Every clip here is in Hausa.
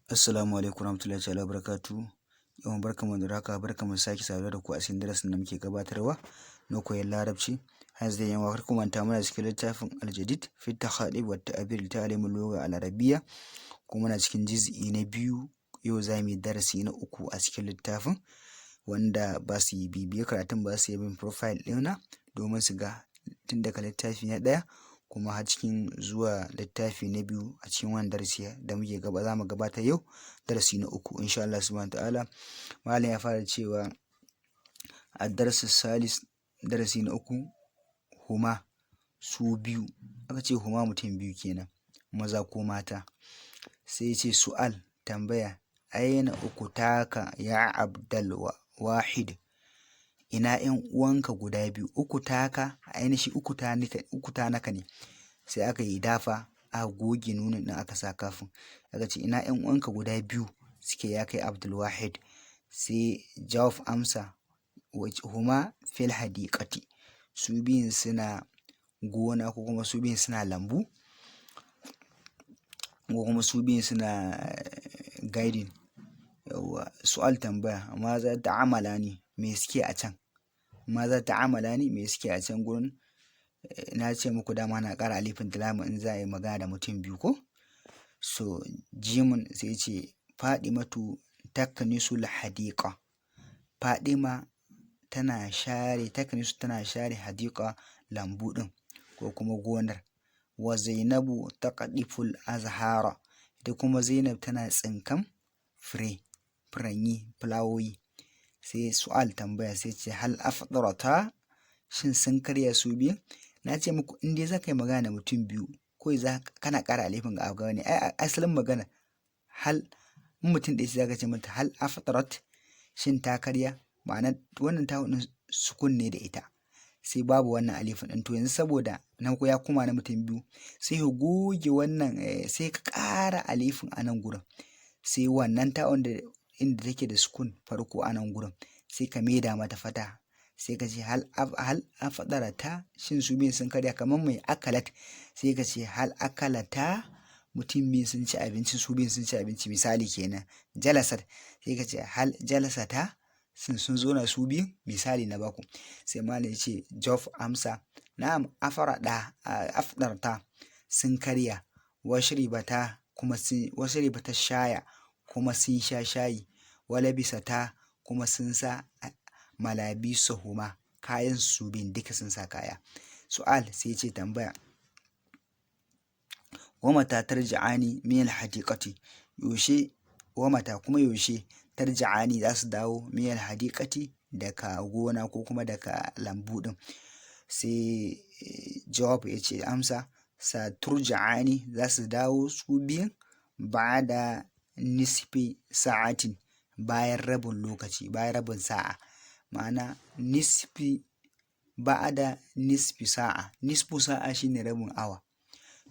Assalamu alaikum warahmatullahi ta'ala wabarakatuh. Yawan barkanmu da haka, barkanmu da sake saduwa da ku a cikin darasin da muke gabatarwa na koyon Larabci. Har yanzu dai yan uwa, kar ku manta, muna cikin littafin Al-Jadid fi Takhadib wa Ta'bir li Ta'lim al-Lugha al-Arabiyya, kuma muna cikin juz'i na biyu. Yau za mu yi darasi na uku a cikin littafin. Wanda ba su yi bibiye karatun ba, su yi bin profile ɗina domin su ga tun daga littafi na ɗaya kuma har cikin zuwa littafi na biyu. A cikin wannan darasi da muke gaba, za mu gabatar yau darasi na uku insha Allah subhanahu ta'ala. Malam ya fara cewa a darasi salis, darasi na uku: huma, su biyu. Aka ce huma, mutum biyu kenan, maza ko mata. Sai ya ce su'al, tambaya: aina ukutaka ya Abdal Wahid? Ina ‘yan uwanka guda biyu? Ukutaka, ainihi ukutanaka ne, sai aka yi dafa, aka goge nunin ɗin, aka sa kafin. Aka ce ina ‘yan uwanka guda biyu suke, ya kai Abdul Wahid? Sai jawab, amsa: huma fil hadiqati, su biyun suna gona, ko kuma su biyun suna lambu, ko kuma su biyun suna garden. Yawwa. Su'al, tambaya: maza ta'amalani, me suke a can? Maza ta'amalani, me suke a can gurin? Na ce muku dama na ƙara alifin da lamun in za a yi magana da mutum biyu ko. So jimun, sai ce Fadimatu taknisul hadiqa, Fadima tana share, taknisu, tana share, hadiqa, lambu ɗin ko kuma gonar. Wa Zainabu taqdiful azhara, ita kuma Zainab tana tsinkan fure, furanni, fulawoyi. Sai su'al, tambaya, sai ce hal afdarata, shin sun karya su biyun? Na ce muku in dai za ka yi magana da mutum biyu ko za kana ƙara alifin ga abu ne. Ai asalin magana hal, in mutum ɗaya ce, za ka ce mata hal afdarat, shin ta karya? Ma'ana wannan ta ɗin sukun ne da ita, sai babu wannan alifin ɗin. To yanzu saboda na ya koma na mutum biyu, sai ka goge wannan, sai ka ƙara alifin a nan gurin. Sai wannan ta'un da inda take da sukun farko a nan gurin, sai ka maida mata fata, sai ka ce hal afdarata, shin su biyun sun karya? Kamar mai akalat, sai ka ce hal akalata, mutum biyun sun ci abinci, su biyun sun ci abinci, misali kenan. Jalasat, sai ka ce hal jalasata, sun zauna su biyun? Misali na baku. Sai malam ya ce jawab, amsa: na'am, afarada, afdarta, sun karya, washribata, kuma sun washribata shaya, kuma sun sha shayi, walabisata, kuma sun sa malabisuhuma, kayan su biyun duka sun sa kaya. Su'al, sai ce tambaya: wa mata tarji'ani min alhadiqati? Yaushe, wa mata, kuma yaushe, tarji'ani, za su dawo, min alhadiqati, daga gona ko kuma daga lambu din? Sai jawab, ya ce amsa: saturja'ani, za su dawo su biyun, ba'da nisfi sa'atin, bayan rabin lokaci, bayan rabin sa'a. Ma'ana nisfi, ba'da nisfi sa'a, nisfu sa'a shine rabin awa.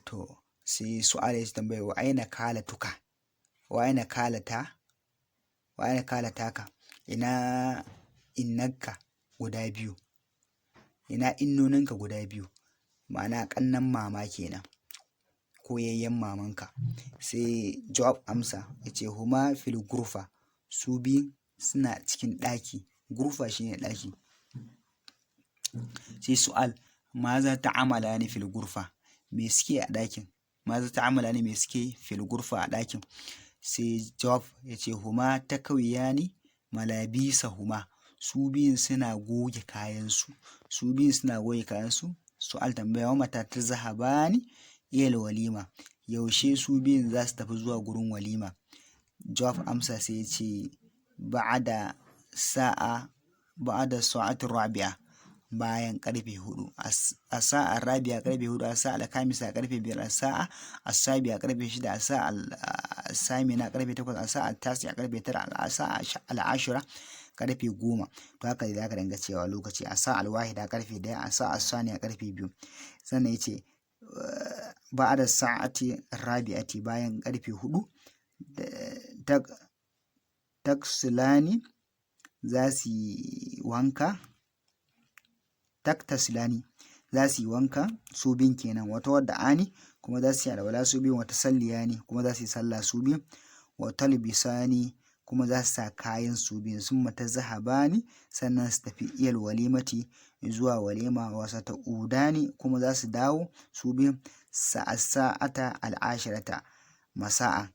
To sai su'ala, ya tambaya: wa aina kalatuka, wa aina kalata, wa aina kalataka? Ina innanka guda biyu, ina innoninka guda biyu? Ma'ana ƙannan mama kenan ko yayyen mamanka. Sai jawab, amsa, ya ce huma fil gurfa, su biyun suna cikin ɗaki. Gurfa shine ɗaki. Sai su'al: maza ta'amalani fil gurfa? Me suke a ɗakin? Maza ta'amalani, me suke fil gurfa, a ɗakin? Sai jawab, ya ce huma takawiyani malabisahuma, su biyun suna goge kayansu, su biyun suna goge kayansu. Su'al, tambaya: wa mata tazhabani ila walima? Yaushe su biyun za su tafi zuwa gurin walima? Jawab, amsa, sai ya ce ba'da sa'a, ba'da sa'atin rabi'a, bayan karfe 4. A sa'a rabi'a, karfe 4. A sa'a alkamisa, karfe 5. A sa'a asabi'a, karfe 6. A sa'a samina, karfe 8. A sa'a tasi'a, karfe 9. A sa'a al'ashira, karfe 10. To haka za ka dinga cewa lokaci. A sa'a alwahida, karfe 1. A sa'a saniya, karfe 2. Sannan ya ce ba'da sa'ati rabi'ati, bayan karfe 4, taksilani, za su yi wanka, taktasilani, za su yi wanka su biyun kenan, wata wadda ani, kuma za su yi alwala su biyun, wata salliyani, kuma za su yi sallah su biyun. Wa talbisani, kuma za su sa kayan su biyun. Summa tazhabani, sannan su tafi, ilal walimati, zuwa walima. Wa sata'udani, kuma za su dawo su biyun, sa'ata al'ashirata masa'a,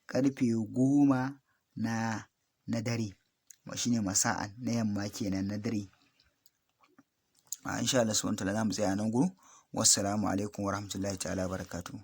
karfe 10 na dare, shine masa'an, na yamma kenan, na dare. A insha Allah subhanahu wa ta'ala za mu tsaya nan gurin. Wassalamu alaikum warahmatullahi ta'ala barakatuhu.